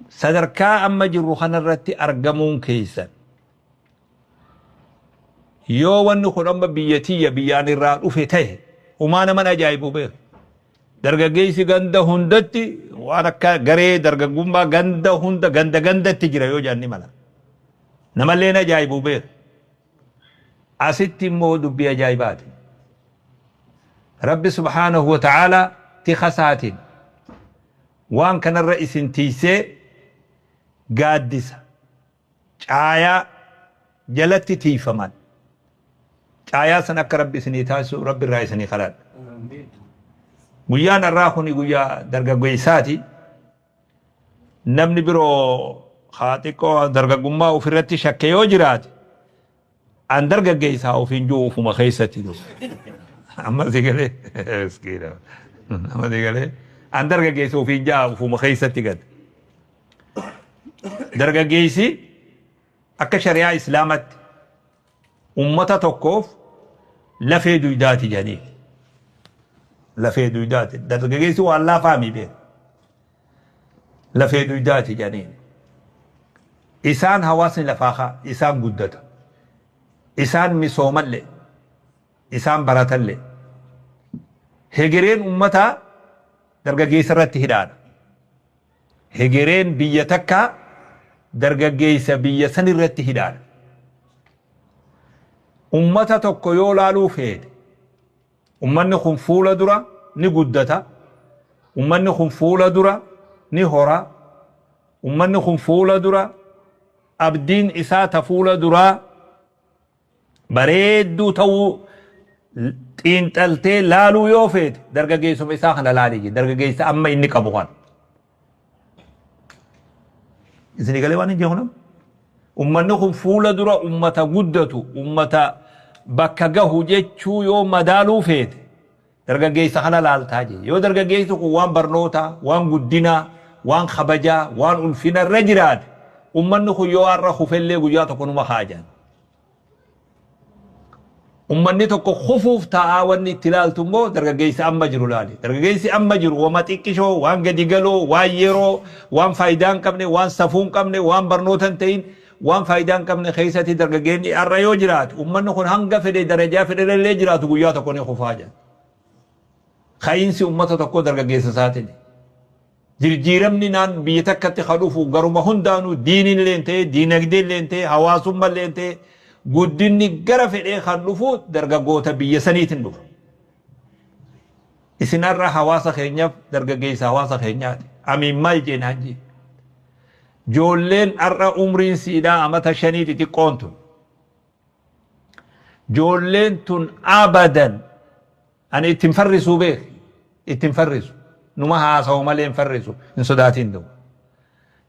Sadarkaa amma jirru kanarratti argamuun keessan yoo wanni kun amma biyya tiyya biyyaan irraa dhufe ta'e umaa naman ajaa'ibu beeku. Dargaggeessi ganda hundatti waan akka garee dargaggummaa ganda hunda ganda gandatti jira yoo jedhan ni mala. Namalleen ajaa'ibu beeku. Asitti immoo dubbii ajaa'ibaati. Rabbi subhaanahu wa ta'aalaa tika isaatiin waan kanarra isin tiysee gaaddisa caayaa jalatti tiiyfaman. Caayaa san akka Rabbi isinii taasisu Rabbi irraa isinii kadhadha. Guyyaan har'aa kuni guyyaa dargaggeessaati. Namni biroo haa xiqqoo dargaggummaa ofirratti shakke yoo jiraate an dargaggeessaa ofiin jiru ofuma keessatti jiru. Amma si galee miskiina. Amma si galee an dargaggeessa ofiin jaa ofuma keessatti gad. Dargaggeessi akka shari'aa islaamatti ummata tokkoof lafee duydaati jedhanii. Lafee duydaati. Dargaggeessi waan laafaa mi beeku. Lafee duydaati jedhanii. Isaan hawaasni lafaa kaa isaan guddata. Isaan misoomallee. Isaan baratallee. Hegereen ummataa dargaggeessa irratti hidhaadha. Hegereen biyya takkaa dargaggeessa biyya san irratti hidhaadha. Ummata tokko yoo laaluu feete ummanni kun fuula dura ni guddata, ummanni kun fuula dura ni hora, ummanni kun fuula dura abdiin isaa ta fuula duraa bareedduu ta'uu xiinxaltee laaluu yoo feete dargaggeessuma isaa kana laalii jee dargaggeessa amma inni qabu kana. Isinii galee waan hin jeeku nama? Ummanni kun fuula dura ummata guddatu ummata bakka gahu jechuu yoo madaaluu feete dargaggeessa kana laaltaa jee. Yoo dargaggeessi kun waan barnootaa, waan guddinaa, waan kabajaa, waan ulfina irra jiraate ummanni kun yoo har'a kufellee guyyaa tokko numa ka'a jedhan. Ummanni tokko kufuuf taa'aa wanni itti ilaaltu immoo dargaggeessa amma jiru laali. Dargaggeessi amma jiru wama xiqqishoo, waan gadi galoo, waan yeroo, waan faayidaa hin qabne, waan safuu hin qabne, waan barnoota hin ta'in, waan faayidaa hin qabne keessatti dargaggeenni har'a yoo jiraate ummanni kun hanga fedhe darajaa fedhe illee jiraatu guyyaa tokko ni kufaa jedha. Ka'iinsi ummata tokkoo dargaggeessa isaatiin. Jirjiiramni naan biyya takkatti ka dhufu garuma hundaanuu diiniin illee ta'e, diinagdee illee ta'e, hawaasummaa illee ta'e guddinni gara fedhee kan dhufu dargaggoota biyya saniitiin dhufa. Isin har'a hawaasa keenyaaf dargaggeessa hawaasa keenyaati. Amiin maal jeenaan jee. Joolleen har'a umriin siidhaa amata shanii xixiqqoon tun. Joolleen tun abadan ani itti hin farrisuu beeki. Itti hin farrisu. Numa haasawu malee hin farrisu. Hin sodaatiin ta'u.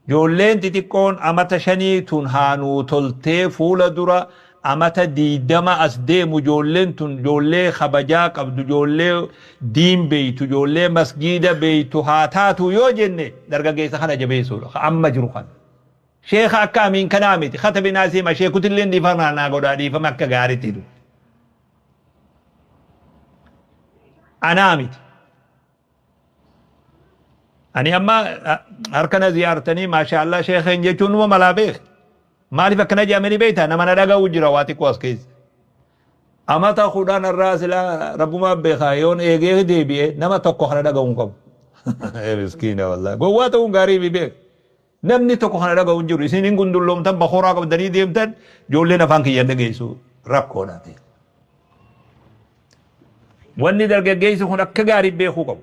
Joolleen xixiqqoon amata shanii tun haa nuu toltee fuula dura amata 20 as deemu joolleen tun joollee kabajaa qabdu joollee diin beeytu joollee masgiida beeytu haa taatu yoo jenne dargaggeessa kana jabeessuudha ka amma jiru kana. Sheekha akka amiin kanaa miti katabi naa seema sheekutilleen dhiifama naa godhaa dhiifama akka gaariitti jiru. Anaa miti. Ani amma harka na ziyaartanii maashaallah sheekeen jechuun numa malaa beek. Maaliif akkana jedhamanii beektaa nama na dhaga'u jira waa xiqqoo as keessa. Amata 10 irraa silaa rabbumaa beekaa yoon eegee deebi'e nama tokko kana dhaga'u hin qabu. Miskiina wallaahi. Gowwaa ta'uun gaarii mi beek. Namni tokko kana dhaga'u hin jiru. Isin hin gundulloomtan bakooraa qabdanii deemtan ijoolleen afaan kiyyan dhageessu rakkoodha. Wanni dargaggeessi kun akka gaarii beekuu qabu.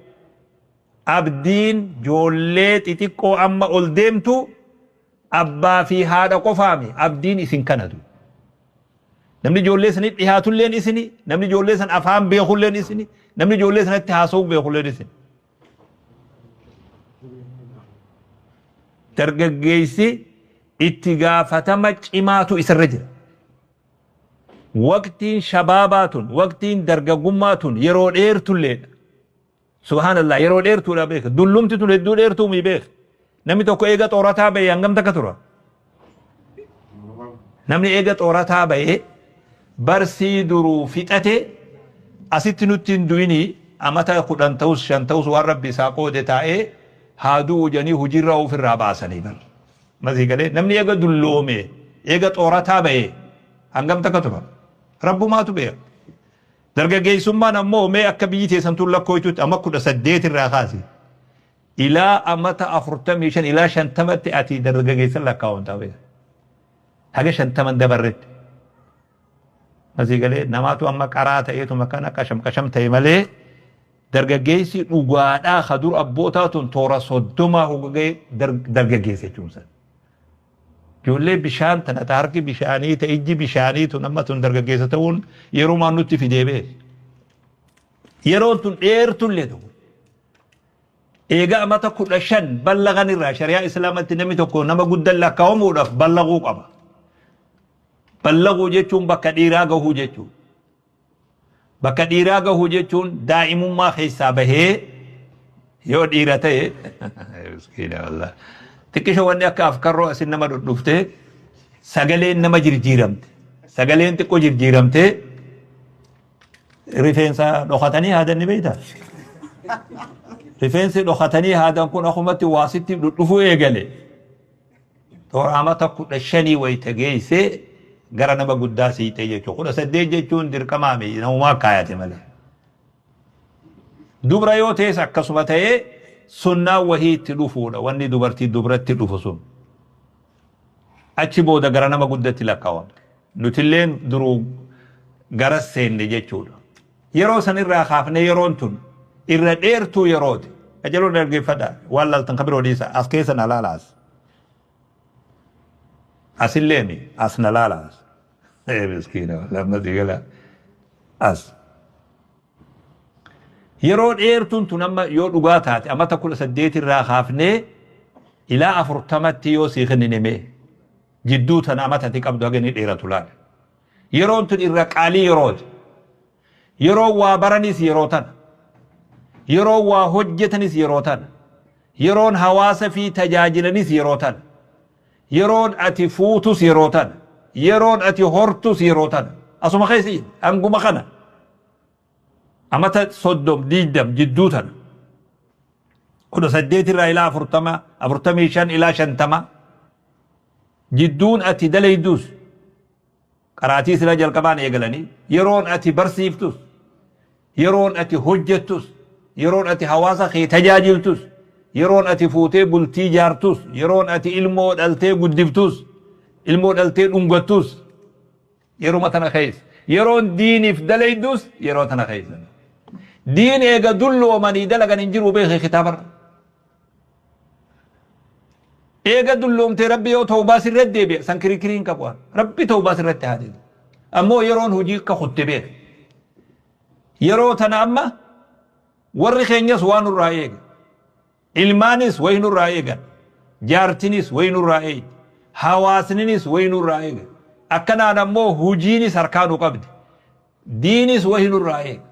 Abdiin ijoollee xixiqqoo amma ol deemtu abbaa fi haadha qofaami abdiin isin kanatu. Namni ijoollee sanitti dhihaatulleen isini, namni ijoollee san afaan beekulleen isini, namni ijoollee sanatti haasa'uu beekulleen isini. Dargaggeessi itti gaafatama cimaatu isarra jira. Waqtiin shabaabaa tun, waqtiin dargaggummaa tun yeroo dheertulleedha. Subhaanallah yeroo dheertuudha beeka. Dullumti tun hedduu dheertuu mii beeka. Namni tokko eega xoorataa ba'e hangam takka tura? Namni eega xoorataa ba'e barsii duruu fixate asitti nutti hin du'inii amata 10 ta'us 5 ta'us waan rabbi isaa qoode taa'ee haa du'u jedhanii hojiirraa ofirraa baasanii bar. Masii galee namni eega dulloome, eega xoorataa bahe, hangam takka tura? Rabbumaatu beeka. Dargaggeessummaan ammoo mee akka biyyi teessan tun lakkooytutti amma 18 irraa kaasi. Ilaa amata 45 ilaa 50tti ati dargaggeessa lakkaawamtaa beeka. Haga 50 dabarretti. Masii galee namaatu amma qaraa ta'eetuma kana qasham qasham ta'e malee, dargaggeessi dhugaadhaa ka dur abbootaa tun toora 30 hogogee dargaggeessa jechuun san. Ijoollee bishaan tana ta harki bishaanii, ta ijji bishaanii tun amma tun dargaggeessa ta'uun yerumaan nutti fidee beek. Yeroon tun dheertullee ta'u. Eega amata 15 ballagan irraa shari'aa Islaamatti namni tokko nama guddan lakkaa'amuudhaaf ballaguu qaba. Ballaguu jechuun bakka dhiiraa gahuu jechuudha. Bakka dhiiraa gahuu jechuun daa'imummaa keessaa bahee yoo dhiira ta'e, miskiina wallah. Xiqqisho wanni akka afkarroo asin nama dhudhuftee, sagaleen nama jirjiiramte. Sagaleen xiqqoo jirjiiramtee, rifeensa dhokatanii haadan ni beektaa? Rifeensi dhokatanii haadan kun akkumatti waasitti dhudhufuu eegale. Toora amata 15 wayita geesse gara nama guddaa siixee jechuudha. 18 jechuun dirqamaa miti, namumaa kaayate malee. Dubra yoo ta'es akkasuma ta'ee sunnaan wahii itti dhufuudha, wanni dubartii dubratti dhufu sun. Achi booda gara nama guddatti lakkaawamte. Nutilleen duruu gara seenne jechuudha. Yeroo san irraa kaafnee yeroon tun irra dheertuu yerooti. Qajeeloo dhaggeeffadha. Waan laaltan kan biroo dhiisa. As keessa na laala as. Asillee mi as na laala as. Ee miskiina, lamma si gala as. Yeroo dheertuun tun amma yoo dhugaa taate amata 18 irraa kaafnee ilaa 40tti yoo sii kennine, mee jidduu tana amata ati qabdu haga inni dheeratu laala. Yeroon tun irra qaalii yerooti. Yeroo waa baranis yeroo tana. Yeroo waa hojjetanis yeroo tana. Yeroon hawaasa fi tajaajilanis yeroo tana. Yeroon ati fuutus yeroo tana. Yeroon ati hortus yeroo tana. Asuma keessa hanguma kana. Amata 30 20 jidduu tana. 18 irraa ilaa 40, 45 ilaa 50 jidduun ati dalaydus, qaraatii sila jalqabaan eegalanii, yeroon ati barsiiftus, yeroon ati hojjettus, yeroon ati hawaasa kee tajaajiltus, yeroon ati fuutee bultii jaartus, yeroon ati ilmoo dhaltee guddiftus, ilmoo dhaltee dhungattus yeruma tana keessa. Yeroon diiniif dalaydus yeroo tana keessa. Diin eega dulloomanii dalagan hin jiru beekee kitaabarra. Eega dulloomtee Rabbi yoo tawbaa sirratti deebi'e san kirikkirii hin qabu. Rabbi tawbaa sirratti haa deebi'u. Ammoo yeroon hojii akka kutte beeka. Yeroo tana amma warri keenyas waan nurraa eega. Ilmaanis wayi nurraa eegan. Jaartinis wayi nurraa eegi. Hawaasninis wayi nurraa eega. Akkanaan ammoo hojiinis harkaa nu qabdi. Diinis wayi nurraa eega.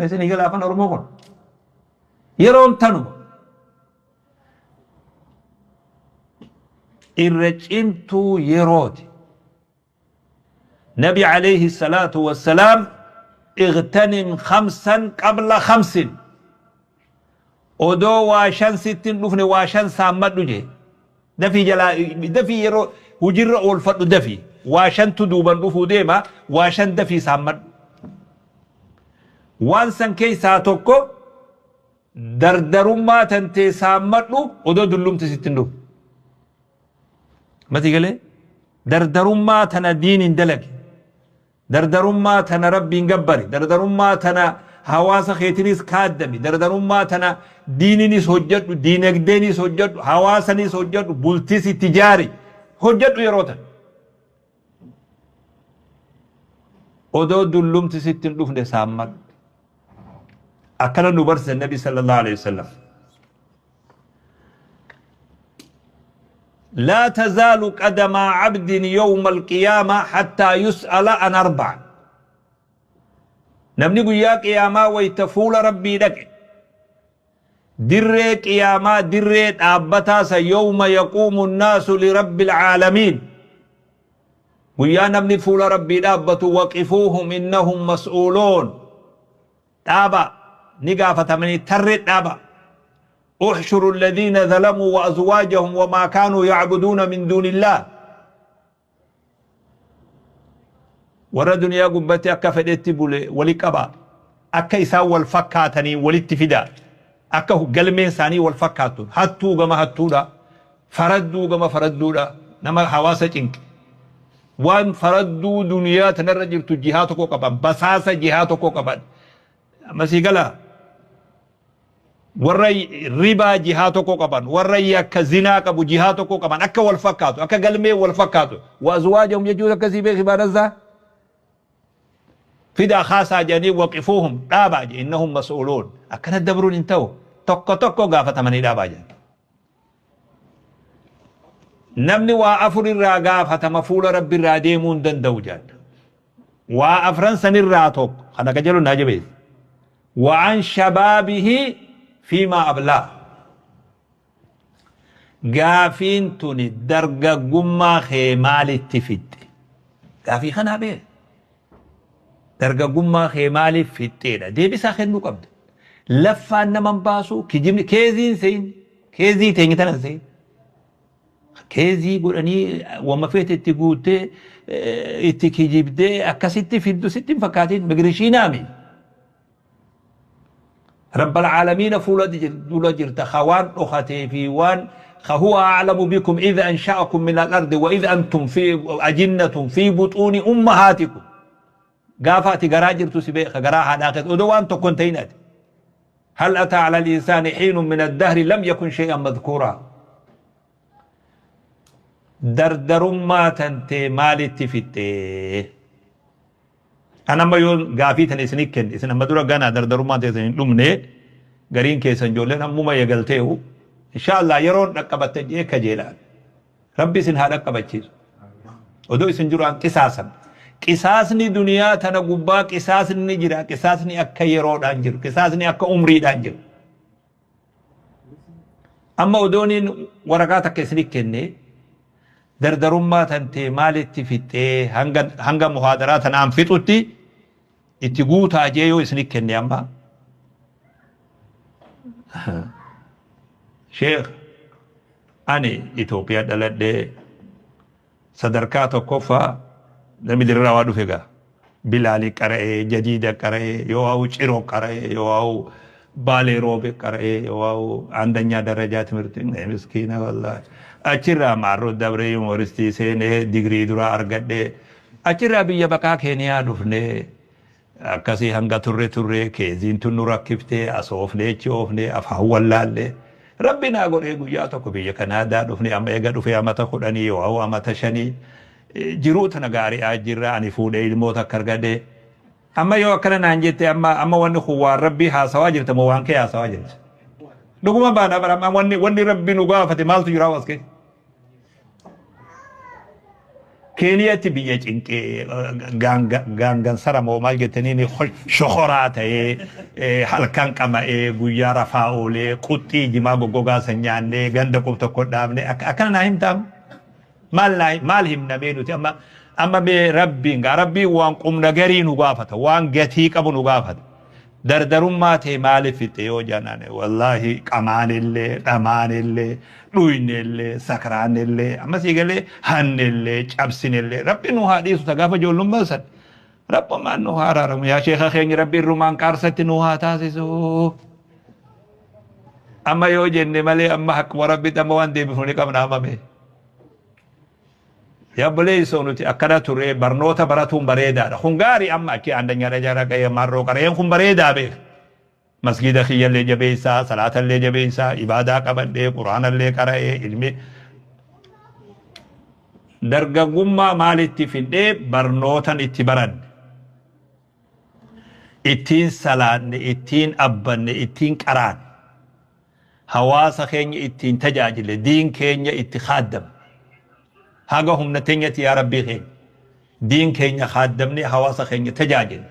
Isin gala afaan Oromoo kun. Yeroon tanuma. Irra cimtuu yerooti. Nabi alayhi salaatu wassalaam, "Igtanim khamsan qabla khamsin." Odoo waa shan sitti hin dhufne waa shan saammadhu jee. Dafii jalaa dafii, yeroo hujirra oolfadhu dafii. Waa shantu duuban dhufuu deema, waa shan dafii saammadhu. Waan san keessaa tokko dardarummaa tantee saammadhu odoo dullumti sitti hin dhufne. Mati galee dardarummaa tana diin hin dalagi. Dardarummaa tana Rabbiin gabbari. Dardarummaa tana hawaasa keetinis kaaddami. Dardarummaa tana diininis hojjedhu, diinagdeenis hojjedhu, hawaasanis hojjedhu, bultis itti jaari. Hojjedhu yeroo tana. Odoo dullumti sitti hin dhufne saammadhu. Akkana nu barsiisa Nabi sallallahu alaihi wasallam. لا تزال قدم عبد يوم القيامة حتى يسأل عن أربع. Namni guyyaa qiyaamaa wayta fuula Rabbii dhaqe, dirree qiyaamaa, dirree dhaabbataa san, يوم يقوم الناس لرب العالمين, guyyaa namni fuula Rabbii dhaabbatu, وقفوهم إنهم مسؤولون, dhaaba. Ni gaafatamanii tarree dhaaba. احشروا الذين ظلموا وأزواجهم وما كانوا يعبدون من دون الله. Warra duniyaa gubbatti akka fedhetti bule wali qaba. Akka isaan wal fakkaatanii walitti fida. Akka galmeen isaanii wal fakkaattu. Hattuu gama hattuudha. Faradduu gama faradduudha. Nama hawaasa cinqe. Waan faradduu duniyaa tanarra jirtu jihaa tokko qaban. Basaasa jihaa tokko qaban. Ammasii galaa. Warra ribaa jihaa tokko qaban, warra yakka zinaa qabu jihaa tokko qaban, akka wal fakkaatu, akka galmee wal fakkaatu. Waazwaajahum jechuun akkasii beeki baadhasaa. Fidaa kaasaa jedhanii waqifuuhum dhaabaa jedhe innahum mas'uuluun. Akkana dabruun hin ta'u. Tokko tokko gaafatamanii dhaabaa jedhan. Namni waa afur irraa gaafatama fuula rabbi irraa deemuu hin danda'u jedhan. Waa afran sanirraa tokko kana qajeeluun naa jabeessa. Wa'an shabaabihi fiimaa ablaa. Gaafiin tuni dargaggummaa kee maalitti fixxe? Gaafii kanaa beek. Dargaggummaa kee maaliif fixxeedha? Deebisaa kennuu qabda. Laffaan nama hin baasu, kijibni keeziin sein, keezii teenye tana hin sein. Keezii godhanii wama feete itti guuttee itti kijibdee akkasitti fiddu sitti hin fakkaatin migirishiinaami. Rabbal caalamiina fuula dura jirta ka waan dhokatee fi waan ka huwa a'lamu bikum idh ansha'akum min al-ardi wa idh antum fi ajinnatun fi buxuuni ummahaatikum. Gaafa ati garaa jirtu si beeka garaa haadhaa keessa odoo waan tokko hin ta'in ati. Hal ataa ala al-insaani hiinun min ad-dahri lam yakun shay'an madhkuuraa. Dardarummaa tantee maalitti fixxee? An amma yoo gaafii tana isinii kenne isin amma dura ganaa dardarummaan teessan hin dhumne gariin keessan ijoolleen ammuma eegalteehu inshaallah yeroon dhaqqabatte jee kajeelaan rabbi isin haa dhaqqabachiisu odoo isin jiraan qisaasan qisaasni duniyaa tana gubbaa qisaasni ni jira qisaasni akka yeroodhaan jiru qisaasni akka umriidhaan jiru Amma odooniin waraqaa takka isinii kenne dardarummaa tantee maalitti fixxee hanga hanga muhaadaraa tanaan fixutti itti guutaa jee yoo isinii kenne amma Sheekh ani Itoophiyaa dhaladhee Sadarkaa tokkoffaa namni dirra waa dhufe gaa. Bilaali qara'ee, Jadiida qara'ee, yoo Ciro qara'ee, yoo Baalee Roobe qara'ee, yoo Andanyaa darajaa timirti miskiina wallaahi. Achirraa Maarroo Dabree yuunivarsiitii seenee digirii duraa argadhee achirraa biyya baqaa Keeniyaa dhufnee Akkasii hanga turre turre keeziin tun nu rakkiftee as oofnee achi oofnee afaan wallaallee Rabbi naa godhee guyyaa tokko biyya Kanaadaa dhufne amma eega dhufee amata 10 yoo amata 5 jiruu tana gaari'aa jirra ani fuudhee ilmoo takka argadhe. Amma yoo akkana naan jette amma amma wanni kun waan Rabbii haasawaa jirta moo waan kee haasawaa jirta? Dhuguma baana bara amma wanni wanni Rabbi nu gaafate maaltu jira as keessa? Keeniyatti biyya cinqee gaangansara moo maal jettaniin shokoraa ta'ee halkan qama'ee guyyaa rafaa oolee quxxii jimaa goggogaa san nyaannee ganda qub tokko dhaabne akkana naa himtaam maal naa maal himna mee nuti amma amma mee rabbiin gaa rabbiin waan qumna garii nu gaafata waan gatii qabu nu gaafata. Dardarummaa tee maaliif fixxe yoo jedhan wallaahi qamaanillee dhamaanillee dhuynellee sakraanillee amma sii galee hannellee cabsinellee rabbi nu haa dhiisu ta gaafa ijoollummaa san rabbumaan nu haa araaramu yaa sheekha keenya rabbi irrumaan qaarsatti nu haa taasisu. Amma yoo jenne malee amma haqquma rabbitti amma waan deebifnu ni qabna amma mee. Yaa obboleessoo nuti akkana ture barnoota baratuun bareedaadha. Kun gaarii amma achi andanyaa dhajaa dhaqee marroo qareen kun bareedaa beek. Masgiida kiyyallee jabeessaa, salaatallee jabeessaa, ibaadaa qabadhee, quraanallee qara'ee, ilmi dargaggummaa maalitti fidhee barnootan itti baranne. Ittiin salaanne, ittiin abbanne, ittiin qaraanne. Hawaasa keenya ittiin tajaajille, diin keenya itti khaaddamne. Haga humna teenyatti yaa Rabbii keenya. Diin keenya khaaddamne hawaasa keenya tajaajille.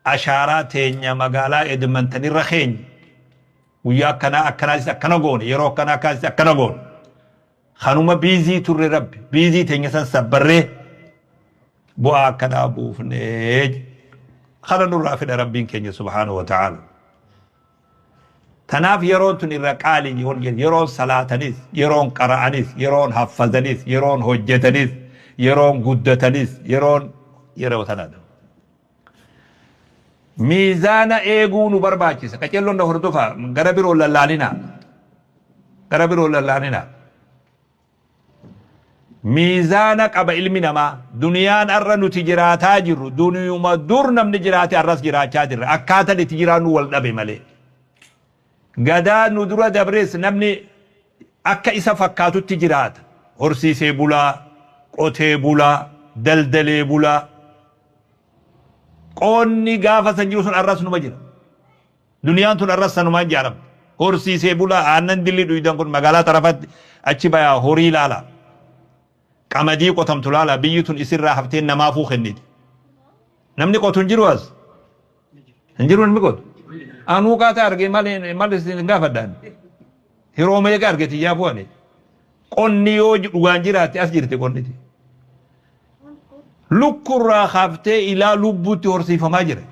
Ashaaraa teenya magaalaa Edmonton irra keenya. Guyyaa akkanaa akkanaatis akkana goone, yeroo akkanaa akkanaatis akkana goone. Kanuma biizii turre Rabbi, biizii teenya san sabbarree bu'aa akkanaa buufnee kana nurraa fedha Rabbiin keenya subhaanahu wa ta'aala. Tanaaf yeroon tun irra qaalii yeroon salaatanis, yeroon qara'anis, yeroon haffazanis, yeroon hojjetanis, yeroon guddatanis, yeroon yeroo tanaadha. Miizaana eeguu nu barbaachisa. Qaceelloon na hordofaa gara biroo lallaalinaa. Gara biroo lallaalinaa. Miizaana qaba ilmi namaa. Duniyaan har'a nuti jiraataa jirru duniyuma dur namni jiraate har'as jiraachaa jirra. Akkaataan itti jiraannu wal dhabe malee. Gadaa nu dura dabres namni akka isa fakkaatutti jiraata. Horsiisee bulaa, qotee bulaa, daldalee bulaa. Qoonni gaafa san jiru sun har'as numa jira. Duniyaan tun arras sanumaan ijaaramte. Horsiisee bulaa aannan dilli dhuydan kun magaalaa xarafatti achi bayaa horii laala. Qamadii qotamtu laala biyyi tun isirraa haftee namaafuu kenniti. Namni qotu hin jiru as. Hin jiru namni qotu. Anuu qaata argee malee maal isin gaafadhaan. Yeroo meeqa arge tiyyaafuu ani. Qonni yoo dhugaan jiraatte as jirti qonniti. Lukkurraa kaaftee ilaa lubbuutti horsiifamaa jira.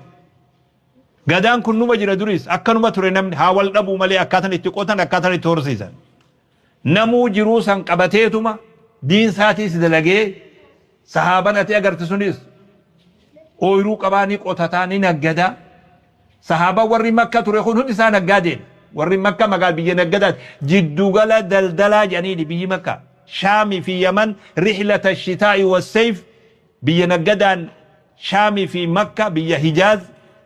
Gadaan kun numa jira duris akkanuma ture namni haa wal dhabuu malee akkaatan itti qotan akkaatan itti horsiisan. Namuu jiruu san qabateetuma diin saatiis dalagee sahaaban ati agarte sunis ooyruu qabaa ni qotataa ni naggadaa. Sahaaban warri makka ture kun hundi isaa naggaadeedha. Warri makka magaal biyya naggadaati. Jiddugala daldalaa jedhaniini biyyi makka. Shaami fi Yaman rihlata shitaa'i wassayf Biyya naggadaan Shaamii fi Makka, biyya Hijaaz,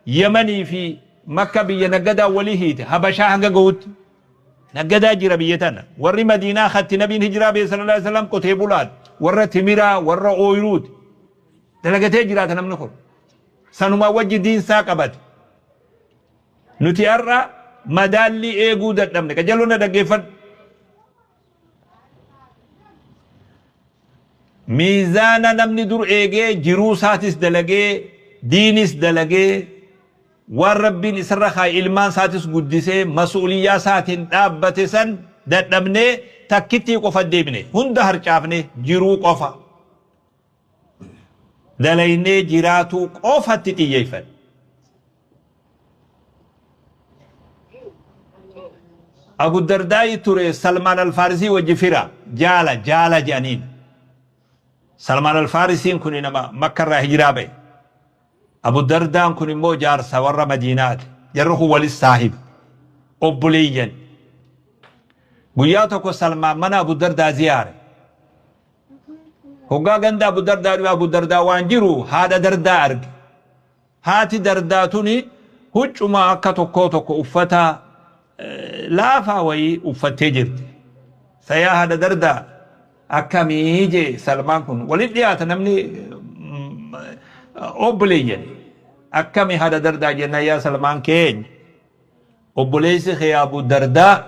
Yamanii fi Makka biyya naggadaan wali hiite, Habashaa hanga gahutti. Naggadaa jira biyya tana. Warri Madiinaa khatti Nabiin hijiraa bee sallallahu alaihi wasallam qotee bulaadha. Warra timiraa, warra ooyiruuti. Dalagatee jiraata namni kun. Sanumaa wajji diinsaa qabate. Nuti har'a madaallii eeguu dadhabne. Qajeeloo na dhaggeeffadhu. Miizaana namni dur eegee jiruu isaatis dalagee diinis dalagee waan Rabbiin isarra kaaye ilmaan isaatis guddisee masuuliyyaa isaatiin dhaabbate san dadhabnee takkittii qofa deebine hunda harcaafne jiruu qofa dalaynee jiraatuu qofatti xiyyeeffanne. Abu Dardaa'i ture Salmaan Alfaarisii wajji fira jaala jaala jedhaniin. Salmaan Alfaarisiin kun nama Makka irraa hijiraa ba'e. Abu Dardaan kun immoo jaarsa warra Madiinaati. Jarri kun walis saahiba. Obboleeyyan. Guyyaa tokko Salmaan mana Abu Dardaa ziyaare. Hoggaa ganda Abu Dardaa dhufe Abu Dardaa waan jiru haadha Dardaa arge. Haati Dardaa tuni huccuma akka tokkoo tokko uffata laafaa wayii uffattee jirti. Sayaa haadha Dardaa akkamii jee Salmaan kun walitti dhiyaata namni obboleeyyan akkami haadha Dardaa jennaan yaa Salmaan keenya obboleessi kee Abu Dardaa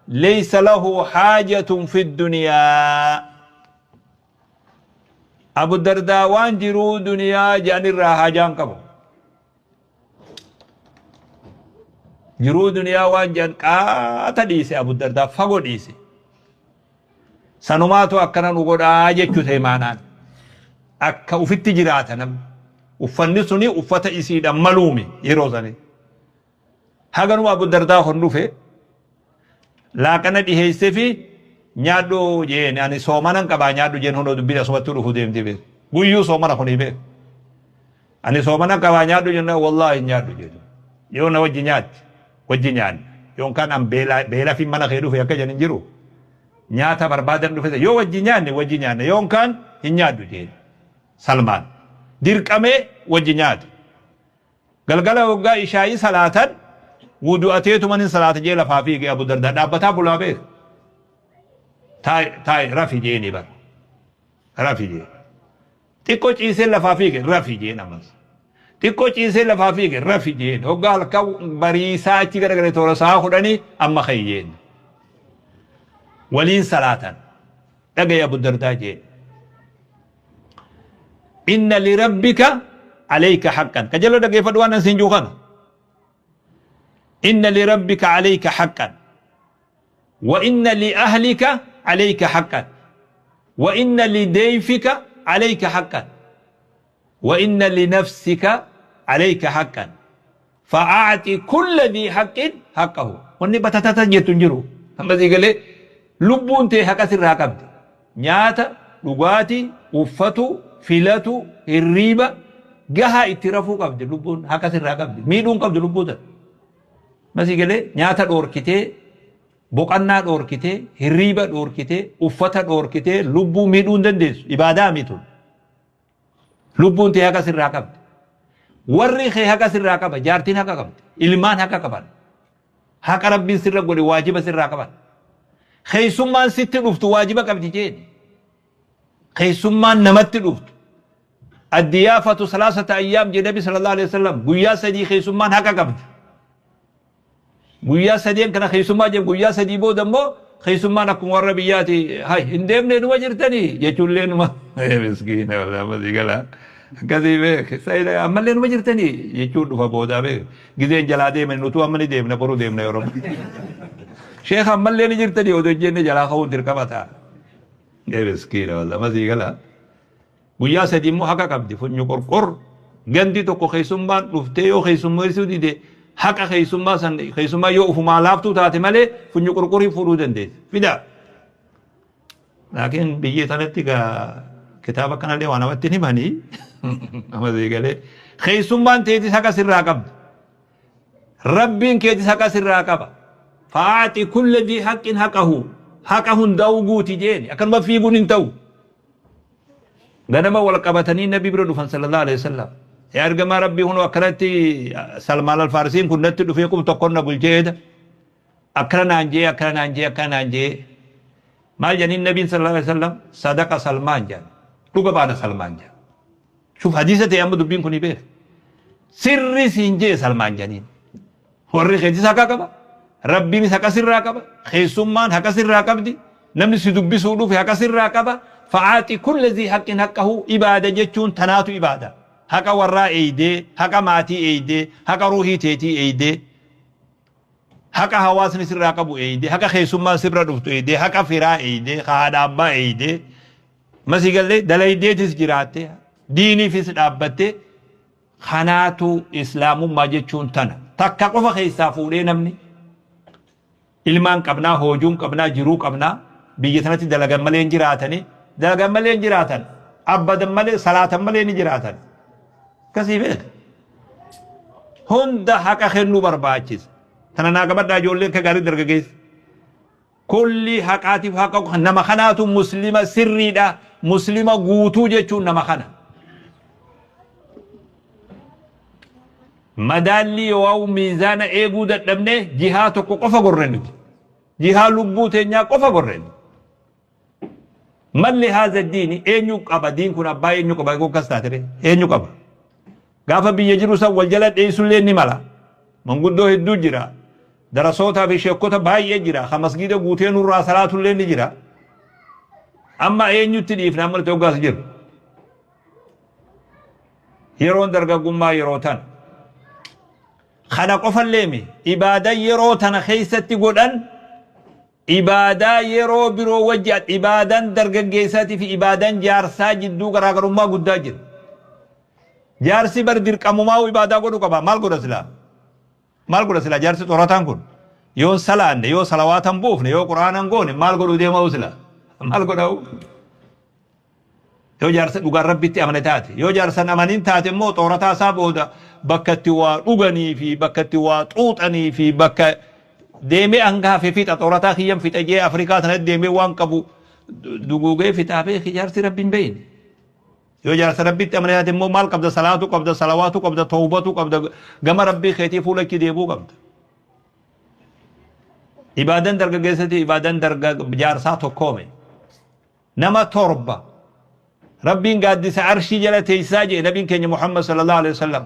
laysa lahu haajatun fi duniyaa Abu Dardaa waan jiruu duniyaa jedhan irraa haajaa hin qabu. Jiruu duniyaa waan jedhan qaata dhiise Abu Dardaa fagoo dhiise. Sanumaatu akkana nu godhaa jechuu ta'e maanaan. Akka ufitti jiraata namni. Uffanni suni uffata isiidhaan maluumi yeroo sanii. Haganuma Abu Dardaa kun dhufe laaqana dhiheessee fi nyaadhu jeen ani soomanan qabaa nyaadhu jeen hundoo dubbiin asumatti dhufu deemti beeku. Guyyuu soomana kuni beeku. Ani soomana qabaa nyaadhu jenna wallaahi hin nyaadhu jedhu. Yoo na wajji nyaatti wajji nyaanna. Yookaan an beela beela fi mana kee dhufe akka jedhan hin jiru. Nyaata barbaadan dhufe yoo wajji nyaanne wajji nyaanna yookaan hin nyaadhu jeen. Salmaan dirqamee wajji nyaate. Galgala hoggaa ishaa'ii salaatan wudu'ateetuman hin salaata jee lafaa fiige Abu Dardaa dhaabbataa bulaa beeka. Taa'i taa'i rafi jeeni bara. Rafi jee. Xiqqoo ciisee lafaa fiige rafi jeen ammas. Xiqqoo ciisee lafaa fiige rafi jeen. Hoggaa halkan bariisaa achi garagale toora sa'a kudhanii amma ka'i jeen. Waliin salaatan. Dhaga'i Abu Dardaa jeen. Inna lirabbika alayka haqqan. Qajeeloo dhaggeeffadhu waan an siin jiru kana. Inna lirabbika alayka haqqan. Wa inna li ahlika alayka haqqan. Wa inna li dayfika alayka haqqan. Wa inna li nafsika alayka haqqan. Fa'aaxi kulla dhii haqqin haqqahu. Wanni batatata jettu hin jiru. Amma sii galee lubbuun tee haqa sirraa qabdi. Nyaata, dhugaatii, uffatu, filatu, hirriiba gahaa itti rafuu qabdi lubbuun haqa sirraa qabdi. Miidhuu hin qabdu lubbuu tana. Amma sii galee nyaata dhoorkitee, boqannaa dhoorkitee, hirriiba dhoorkitee, uffata dhoorkitee lubbuu miidhuu hin dandeessu. Ibaadaa miti. Lubbuun tee haqa sirraa qabdi. Warri kee haqa sirraa qaba. Jaartiin haqa qabdi. Ilmaan haqa qaban. Haqa Rabbiin sirra godhe waajiba sirraa qaban. Keessummaan sitti dhuftu waajiba qabdi jeeni. Keessummaan namatti dhuftu. Addiyaafatu salaasata ayyaam jedhe Nabi sallallahu alaihi wasallam guyyaa sadii keessummaan haqa qabdi. Guyyaa sadeen kana keessummaa jedhu guyyaa sadii booda immoo keessummaan akkuma warra biyyaati hay hin deemne numa jirtanii jechuullee numa miskiina walaa gala akkasii beek ammallee numa jirtanii jechuun dhufa boodaa beek gizeen jalaa deeman nutuu amma ni deemna boru deemna yeroo sheekh ammallee ni jirtanii odoo jenne jalaa ka'uun dirqama ta'a. Miskiina walaa masii gala. Guyyaa sadi immoo haqa qabdi funyu qorqor gandi tokko keessummaan dhuftee yoo keessummeessuu dide haqa keessummaa san keessummaa yoo ufumaa laaftuu taate malee funyu qorqorii fuudhuu dandeessi fida. Laakiin biyya tanatti gaa kitaaba kanallee waa namatti hin himanii nama galee keessummaan teetis haqa sirraa qabdi. Rabbiin keetis haqa sirraa qaba. Fa'aaxi kulla dii haqqin haqahu haqa hundaa'uu guuti jeeni akkanuma fiiguun hin ta'u. Ganama wal qabatanii nabi bira dhufan sallallahu alaihi wasallam. Yaa ergamaa Rabbii kunoo akkanatti Salmaan Alfaarisiin kun natti dhufee qub tokkon na bulchee eda. Akkana naan jee akkana naan jee akkana naan jee. Maal jedhaniin nabiin sallallahu alaihi wasallam sadaqa Salmaan jedhan. Dhuga baana Salmaan jedhan. Shuf hadiisa ta'e amma dubbiin kun beeka. Sirri siin jee Salmaan jedhaniin. Warri keetis haqa qaba. Rabbiinis haqa sirraa qaba. Keessummaan haqa sirraa qabdi. Namni si dubbisuu dhufe haqa sirraa qaba. Fa'aaxi kulla zii haqqin haqqahu ibaada jechuun tanaatu ibaada. Haqa warraa eeydee, haqa maatii eeydee, haqa ruuhii teetii eeydee, haqa hawaasni sirraa qabu eeydee, haqa keessummaan sirra dhuftu eeydee, haqa firaa eeydee, ka haadha abbaa eeydee. Masii gallee dalaydeetis jiraattee, diiniifis dhaabbattee Kanaatu Islaamummaa jechuun tana. Takka qofa keessaa fuudhee namni ilmaan qabnaa, hoojuun qabnaa, jiruu qabnaa, biyya sanatti dalagan malee hin jiraatani. Dalagan malee hin jiraatan. Abbadan malee, salaatan malee ni jiraatan. Akkasii beeka. Hunda haqa kennuu barbaachisa. Tana naa qabadhaa ijoolleen akka gaarii dargaggeessa. Kulli haqaatiif haqa nama kanaatu muslima sirriidha. Muslima guutuu jechuun nama kana. Madaallii yoo'aa'u miizaana eeguu dadhabne jihaa tokko qofa gorre nuti. Jihaa lubbuu teenyaa qofa gorre nuti. Malli haaza diini eenyu qaba diin kun abbaa eenyu qaba akkas taate eenyu qaba. Gaafa biyya jiru san wal jala dheessullee ni mala. Manguddoo hedduu jira. Darasootaa fi sheekota baay'ee jira. Ka masgiida guutee nurraa salaatullee ni jira. Amma eenyutti dhiifna amma nuti hoggaas jiru. Yeroon dargaggummaa yeroo tana. Kana qofallee mi ibaadan yeroo tana keessatti godhan ibaadaa yeroo biroo wajji ibaadan dargaggeessaatii fi ibaadan jaarsaa jidduu garaagarummaa guddaa jira. Jaarsi bar dirqamumaa ibaadaa godhu qaba. Maal godha silaa? Maal godha silaa jaarsi xorataan kun? Yoo salaanne, yoo salawaatan buufne, yoo qura'aanan goone maal godhuu deema silaa? Maal godha? Yoo jaarsa dhugaan Rabbitti amane taate, yoo jaarsan amaniin taate immoo xoorataa isaa booda bakka itti waa dhuganii fi bakka itti waa xuuxanii fi bakka deemee hanga hafe fixa xoorataa kiyyan fixa jee Afrikaa sanatti deemee waan qabu duguugee fixaa beeki jaarsi Rabbi hin beeyne. Yoo jaarsa Rabbitti amane taate immoo maal qabda salaatu qabda salawaatu qabda tawbatu qabda gama Rabbii keetii fuula itti deebuu qabda. Ibaadan dargaggeessati ibaadan darga jaarsaa tokkoome. Nama torba Rabbiin gaaddisa arshii jala teessisaa jedhe nabiin keenya Muhammad sallallahu alaihi wasallam.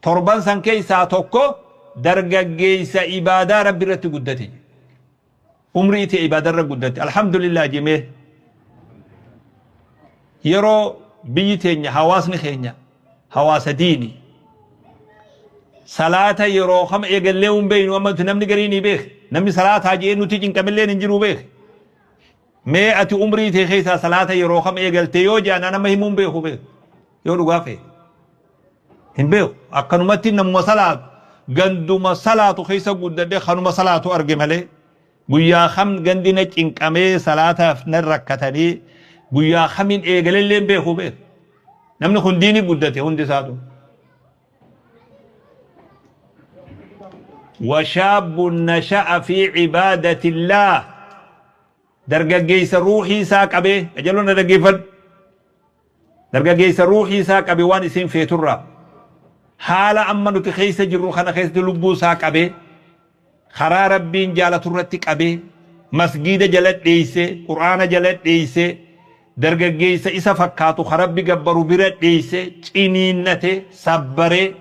Torban san keessaa tokko dargaggeessa ibaadaa Rabbi irratti guddate. Umrii ta'e ibaadaa irra guddate. Alhamdulillah jemee yeroo biyyi teenya hawaasni keenya hawaasa diini salaata yeroo kam eegallee hin beeknu amma namni garii ni beek namni salaataa jedhee nuti cinqamillee hin jiru beek. Mee ati umrii tee keessaa salaata yeroo kam eegalte yoo jedhan an amma himuu hin beeku beeku. Yoo dhugaa feete. Hin beeku. Akkanumatti namuma salaatu. Ganduma salaatu keessa guddadhe, kanuma salaatu arge malee guyyaa kam gandi na cinqamee salaataaf na rakkatanii guyyaa kamiin eegalellee hin beeku beeku. Namni kun diini guddate hundi isaatu. Washaabun nasha'a fi cibaadatillaah. Dargaggeessa ruuhii isaa qabee, qajeeloo na dhaggeeffadhu. Dargaggeessa ruuhii isaa qabe waan isiin feeturraa. Haala amma nuti keessa jirru kana keessatti lubbuu isaa qabee, karaa Rabbiin jaalatu irratti qabee, masgiida jala dheeysee, Qur'aana jala dheeysee, dargaggeessa isa fakkaatu ka Rabbi gabbaru bira dheeysee, ciniinnatee, sabbaree,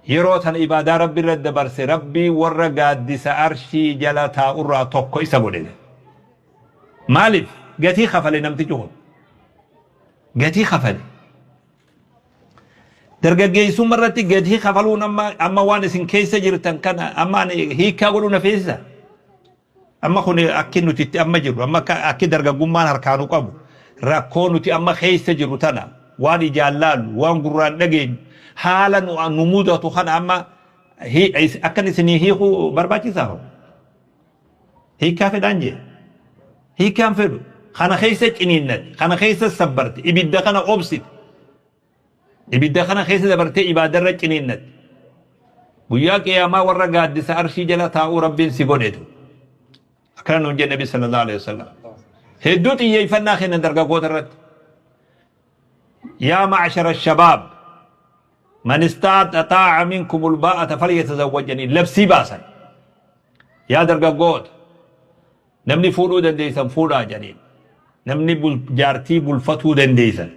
Yeroo tana ibaadaa Rabbi irra dabarse Rabbiin warra gaaddisa arshii jala taa'urraa tokko isa godhe. Maaliif? Gatii kafale namtichi kun. Gatii kafale. Dargaggeessummaa irratti gatii kafaluun amma waan isin keessa jirtan kana amma ani hiikkaa godhuu na feesisa. Amma kun akki nuti itti amma jirru, amma akki dargaggummaan harkaa nu qabu, rakkoo nuti amma keessa jirru tana, waan ijaan laallu, waan gurraan dhageenyu, haala nu mudatu kana amma akkan isinii hiikuu barbaachisaa hoo? Hiikkaa fedhaan jee? Hiikkaan fedhu. Kana keessa ciniinnate, kana keessa sabbarte, ibidda kana obsite. Ibidda kana keessa dabartee ibaadarra ciniinnatte. Guyyaa qiyaamaa warra gaaddisa arshii jala taa'uu Rabbiin si godhetu. Akkana nuun jedhe Nabi sallallahu alaihi wasallam. Hedduu xiyyeeffannaa kennan dargaggoota irratti. Yaa ma'ashara shabaab man istataa'a minkumul baa'ata falyatazawwajanii labsii baasan. Yaa dargaggoota, namni fuudhuu dandeessan fuudhaa jedhaniin. Namni jaartii bulfatuu dandeessan.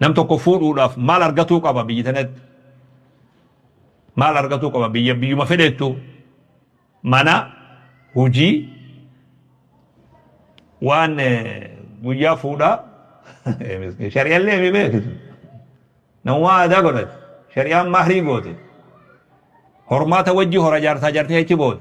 Nam tokko fuudhuudhaaf maal argatuu qaba biyyi tanatti? Maal argatuu qaba biyya biyyuma fedhettu? Mana, hojii, waan guyyaa fuudhaa shari'allee mi beekisu. Namummaa aadaa godhate. Shari'aan mahrii goote. Hormaata wajji hora jaarsaa jaartii achi booda.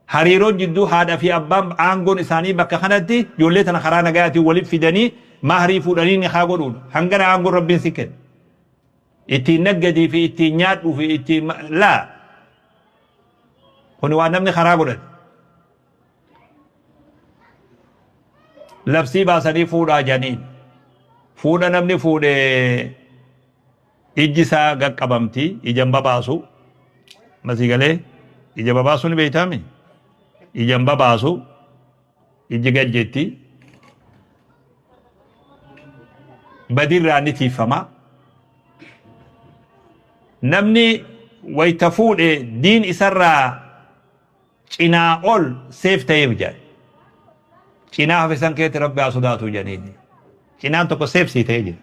Hariiroon jidduu haadha fi abbaan aangoon isaanii bakka kanatti ijoollee tana karaa nagayaatiin walitti fidanii mahrii fuudhanii nikaa godhuudha. Hangana aangoon Rabbiin si kenne. Ittiin naggadii fi ittiin nyaadhuu fi ittiin laa. Kuni waan namni karaa godhate. Labsii baasanii fuudhaa janiin. Fuudha namni fuudhe ijji isaa qaqqabamti, ija hin babaasu. Masii galee ija babaasuu ni beektaami? Ija hin babaasu, ijji gad jetti. Badirraa ni tiiffama. Namni wayta fuudhe diin isarraa cinaa ol seef ta'eef jedhan. Cinaa hafe san keetti Rabbi haa sodaatu jedhaniin. Cinaan tokko seef sii ta'ee jira.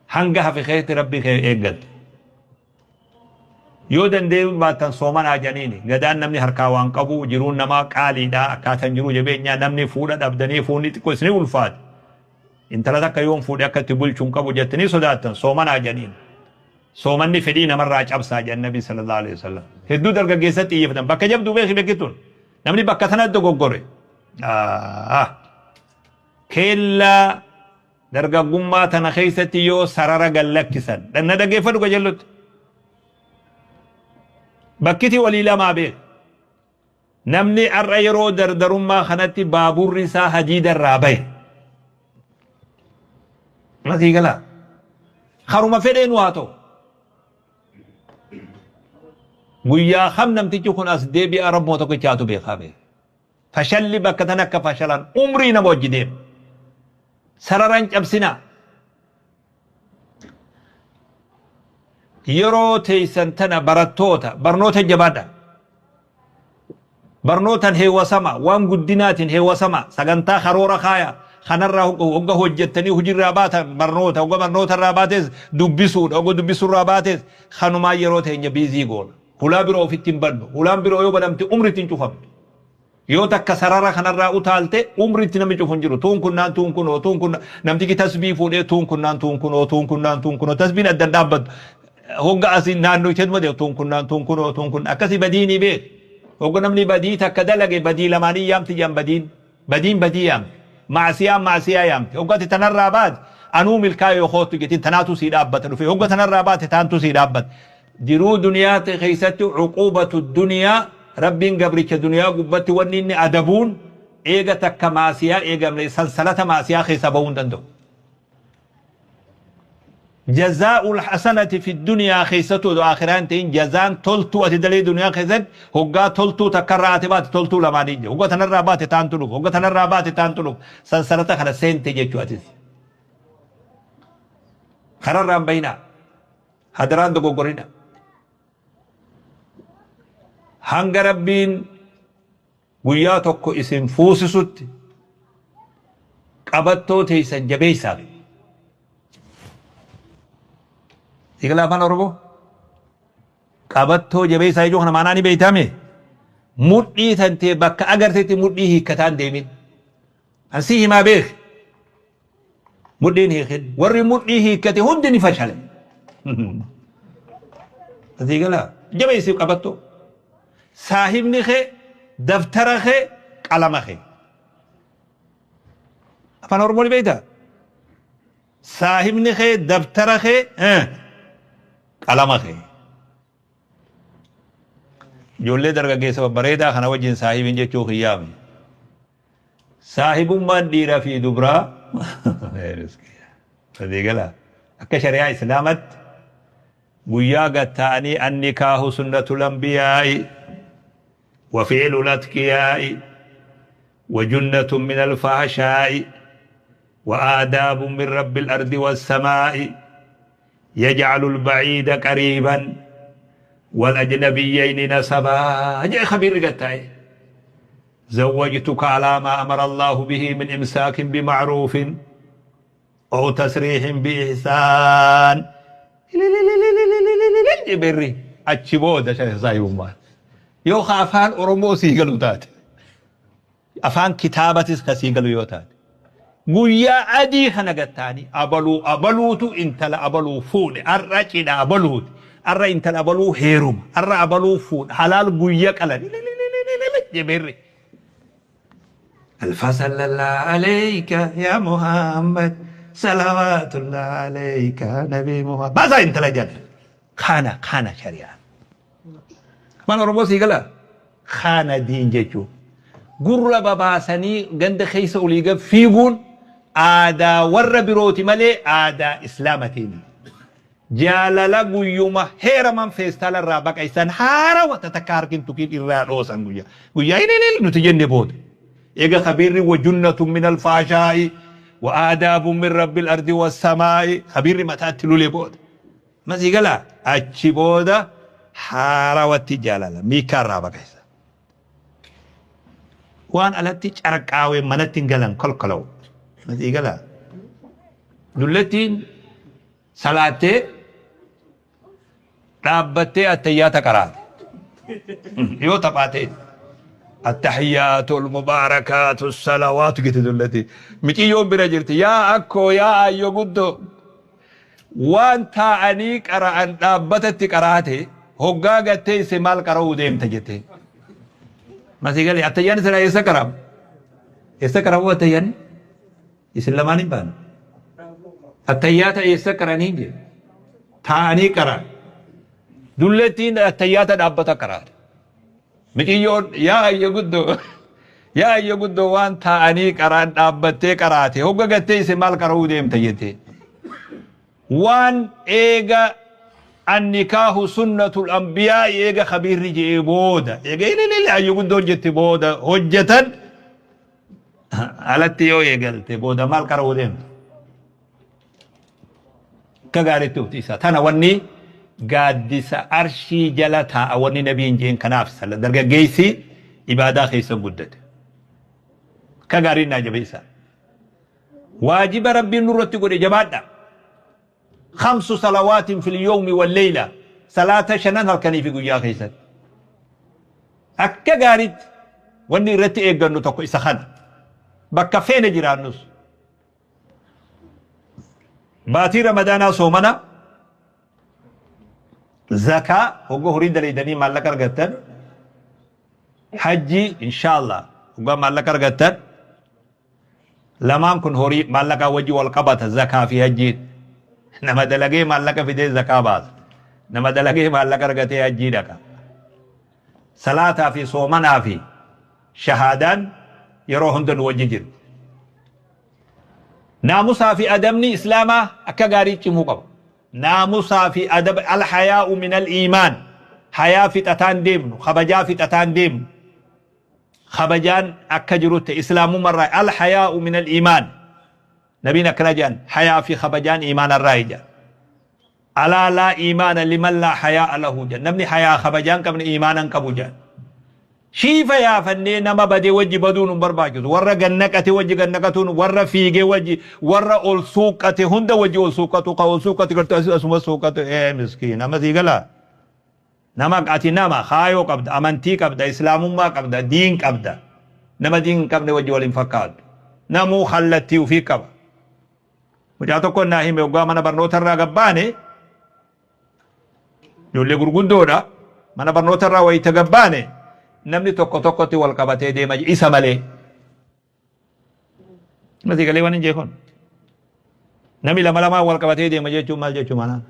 Hanga hafe keetti Rabbi kee eeggatte. Yoo danda'uu baattan soomanaa jedhaniini. Gadaan namni harkaa waan qabu, jiruun namaa qaaliidha, akkaataan jiruu jabeenyaa namni fuudha dhabdanii fuunni xiqqoo isinii ulfaate. Intala takka yoon fuudhe akka itti bulchu hin qabu jettanii sodaattan soomanaa jedhaniin. Soomanni fedhii namarraa cabsaa jedhan Nabi sallallahu alaihi wasallam. Hedduu dargaggeessatti xiyyeeffatan. Bakka jabduu beeki beekti tun. Namni bakka tana dogoggore. Keellaa dargaggummaa tana keessatti yoo sarara gad lakkisan. Na dhaggeeffadhu qajeellotti. Bakkiti walii lamaa beeka. Namni har'a yeroo dardarummaa kanatti baaburri isaa hadiida irraa bahe. Masii galaa. Karuma fedheen waa ta'u. Guyyaa kam namtichi kun as deebi'a Rabbuma tokkichaatu beekaa beeka. Fashalli bakka tan akka fashalan umrii nama wajji deema. Sararan cabsinaa. Yeroo teessan tana barattoota barnoota jabaadha. Barnootan heewasama, waan guddinaatiin heewasama, sagantaa karoora kaaya, kanarraa hogga hojjettanii hojiirraa baatan barnoota, hogga barnootarraa baates dubbisuudha, hogga dubbisuurraa baates kanumaan yeroo teenya biizii goona. Hulaa biroo ofitti hin bannu. Hulaan biroo yoo banamte umritti hin cufamtu. Yoo takka sarara kanarraa utaalte umritti namni cufu hin jiru. Tuun kunnaan tuun kunoo tuun kun namtichi tasbii fuudhee tuun kunnaan tuun kunoo tuun kunnaan tuun kunoo tasbiin addan dhaabbattu. Hogga asii naannoo isheetuma deemu tuun kunnaan tuun kunoo tuun kun akkasii badii ni beeku. Hogga namni badii takka dalage badii lamaanii yaamti jedhan badiin. Badiin badii yaamti. Maasiyaan maasiyaa yaamti. Hogga ati tanarraa baate Anuu milkaayoo koottu jettiin tanaatu sii dhaabbata dhufe. Hogga tanarraa baate taantu sii dhaabbata. Jiruu duniyaa keessatti uquubatu duniyaa Rabbiin gabricha duniyaa gubbatti wanni inni adabuun eega takka maasiyaa eegamne sansalata maasiyaa keessaa bahuu hin danda'u. Jazaa'ul hasanati fi duniyaa keessattuu odoo akhiraa hin ta'in jazaan toltuu ati dalee duniyaa keessatti hoggaa toltuu takkarraa ati baate toltuu lamaanii jira. Hoggaa tanarraa baate taantu dhufa. Hoggaa tanarraa baate taantu dhufa. Sansalata kana seente jechuu atis. Kararraa hin bayinaa. Hadaraan dogoggorina. Hanga Rabbiin guyyaa tokko isin fuusisutti qabattoo teessan jabeessaa. Eegala afaan Oromoo qabattoo jabeessaa jechuun kana maanaa ni beeytame mudhii tantee bakka agartetti mudhii hiikkataan deemin. An si himaa beek mudhiin hiikin warri mudhii hiikkate hundi ni fashale. Asii galaa jabeessiif qabattoo. Saahibni kee daftara kee qalama kee. Afaan Oromoo ni beektaa? Saahibni kee daftara kee qalama kee. Ijoollee dargaggeessa babbareedaa kana wajjin saahibiin jechuu kiyyaami. Saahibummaan dhiiraa fi dubraa Asii galaa akka shari'aa Islaamatti guyyaa gad taa'anii annikaahu sunnatul anbiyaa'i wa fi'lul atqiyaa'i wa junnatun min alfahshaa'i wa aadaabun min rabbil ardi wassamaa'i yaj'alul ba'iida qariiban wal ajnabiyyayni nasabaa jedhe khabiirri gad taa'e. Zawwajtuka alaa maa amara Allaahu bihi min imsaakin bima'ruufin aw tasriihin biihsaan berri achi booda saahibummaan yoo ka afaan Oromoo sii galu taate afaan kitaabatis ka sii galu yoo taate guyyaa adii kana gattaanii abaluu abaluutu intala abaluu fuudhe ar'a cidha abaluuti ar'a intala abaluu heeruma ar'a abaluu fuudha halaal guyya qalan jeberri Alfa sallallahu alayka ya Muhammad salawatullah alayka nabi Muhammad basa intala jala kana kana shari'aan afaan Oromoo sii gala kana diin jechuun gurra babaasanii ganda keessa olii gad fiiguun aadaa warra birooti malee aadaa islaamatiin Jaalala guyyuma heeraman feestaala irraa baqaysan haarawa ta takka harki hin tuqin irraa dhoosan guyyaa guyyaa ililil nuti jenne booda. Eega khabiirri wa junnatun min alfaashaa'i wa aadaabun min rabbil ardi wassamaa'i khabiirri mataatti lule booda. Masii galaa achi booda haarawatti jaalala miikaa irraa baqaysan. Waan alatti carqaawe manatti hin galan kolkolaw. Masii galaa. Dullattiin Salaattee dhaabbattee attayyaata qaraate. Yoo taphaa ta'e. Attahiyyaatu almubaarakaatu salawaatu jette dullatti. Miciyyoon bira jirti. Yaa akkoo yaa ayyo guddoo. Waan taa'anii qara'an dhaabbatatti qaraate hoggaa gattee ise maal qara'uu deemta jette. Masii galee attayyaan silaa eessa qara'ama? Eessa qara'uu attayyaan? Isin lamaan hin baane. Attayyaata eessa qaranii hin jedhe. Taa'anii qaran. Dullettiin attayyaata dhaabbata qaraate. Miciyyoon yaa ayyo guddoo yaa ayyo guddoo waan taa'anii qaraan dhaabbattee qaraate hogga gattee isin maal qara'uu deemta jettee. Waan eega annikaahu sunnatul anbiyaa eega kabiirri je'ee booda eega ililili ayyo guddoon jette booda hojjetan Alatti yoo eegalte booda maal qara'uu deemta? Akka gaariitti ufti isaa. Tana wanni gaaddisa arshii jala taa'a wanni nabiin jeen kanaaf sala dargaggeessi ibaadaa keessa guddate. Akka gaariin naa jabeessaa. Waajiba rabbiin nurratti godhe jabaadha. Khamsu salawaatin fil yawmi wal layla. Salaata shanan halkanii fi guyyaa keessatti. Akka gaariitti wanni irratti eeggannu tokko isa kana. Bakka feene jiraannus. Baatii Ramadaanaa soomana zakaa hogga horii dalaydanii maallaqa argattan hajjii inshaallah hoggaa maallaqa argattan Lamaan kun horii maallaqaa wajji wal qabata, zakaa fi hajjiin. Nama dalagee maallaqa fidee zakaa baasa. Nama dalagee maallaqa argatee hajjii dhaqa. Salaataa fi soomanaa fi shahaadaan yeroo hunda nu wajji jirti. Naamusaa fi adabni Islaamaa akka gaarii cimuu qaba. Naamusaa fi adaba, al-hayaa'u min al-iimaan. Hayaa fixataan deemnu, kabajaa fixataan deemnu. Kabajaan akka jirutti Islaamummarraa, al-hayaa'u min al-iimaan. Nabiin akkana jedhan, hayaa fi kabajaan iimaanarraa jedhan. Alaa laa iimaana liman laa hayaa'a lahu jedhan. Namni hayaa kabajaa hin qabne iimaana hin qabu jedhan. Shiifa yaafannee nama badee wajji baduun hin barbaachisu. Warra gannaqate wajji gannaqatuun, warra fiigee wajji, warra ol suuqqate hunda wajji ol suuqqatu, ka ol suuqqate gartuu asuma suuqqatu, ee miskiin, amma sii galaa. Nama ati nama kaayoo qabda, amantii qabda, Islaamummaa qabda, diin qabda. Nama diin hin qabne wajji wal hin fakkaatu. Namuu kallattii ofii qaba. Mucaa tokko naa hime, waggaa mana barnoota irraa gabbaane, ijoollee gurguddoodha. Mana barnoota irraa wayita gabbaane namni tokko tokkotti wal qabatee deema isa malee. Masii galee waan hin jeekon. Namni lama lamaan wal qabatee deema jechuun maal jechuu maanaan?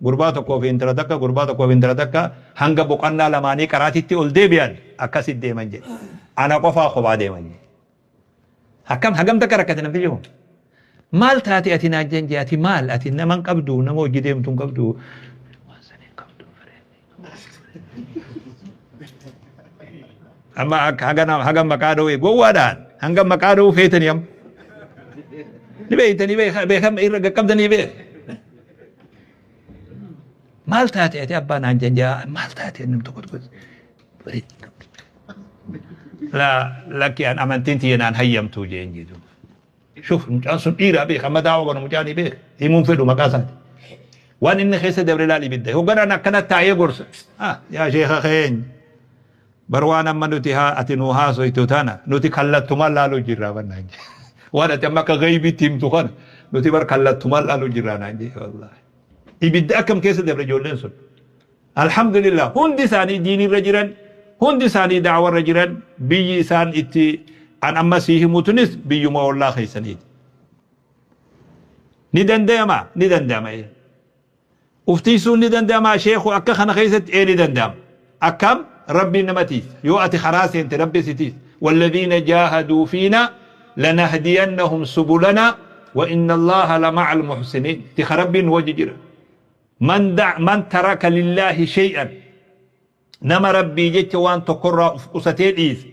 Gurbaa tokkoo fi intala takka, gurbaa tokkoo fi intala takka hanga boqonnaa lamaanii qaraatitti ol deebi'an akkasitti deeman jedhe. Ana qofaa kophaa deeman jedhe. Akkam hagam takka rakkate namtichi kun? Maal taate ati naan jeen, ati maal, ati nama hin qabdu, nama hojii deemtu hin qabdu. Waan sana hin qabdu. Amma akka haga maqaa dha'uu gowwaadhaan hanga maqaa dha'uu feetanii amma. Ni beektanii beekam irra qaqqabdanii beek. Maal taate ati abbaa naan jeen, maal taate namni tokko tokko. La lakki, an amantiin tiyya naan hayyamtuu jeen jedhu. Shuf, mucaan sun dhiiraa beek, amma daawa godhu mucaan beek, himuun fedhu maqaa isaati. Waan inni keessa dabre laal ibidda. Hogganaan akkana taa'ee gorsa. Ah, yaa sheeka keenya. Bar waan amma nuti haa ati nuu haasoytu tana nuti kallattumaan laaluu jirraa bannaan jee. Waan ati amma akka gaybiitti himtu kana nuti bar kallattumaan laaluu jirraa naan jee, wallaahi. Ibidda akkam keessa dabre ijoolleen sun. Alhamdulillah, hundi isaanii diinirra jiran, hundi isaanii da'awarra jiran. Biyyi isaan itti an amma sii himu tunis biyyuma ollaa keessaniiti. Ni danda'ama, ni danda'ama. Uftiisuun ni danda'ama sheeku akka kana keessatti, ee ni danda'ama. Akkam Rabbiin nama tiisa. Yoo ati karaa seente Rabbi si tiisa. والذين جاهدوا فينا لنهدينهم سبلنا وإن الله لمع المحسنين. تخ ربي وجه جرا. من دع من ترك لله شيئا، nama Rabbii jecha waan tokkorraa uf qusatee dhiise.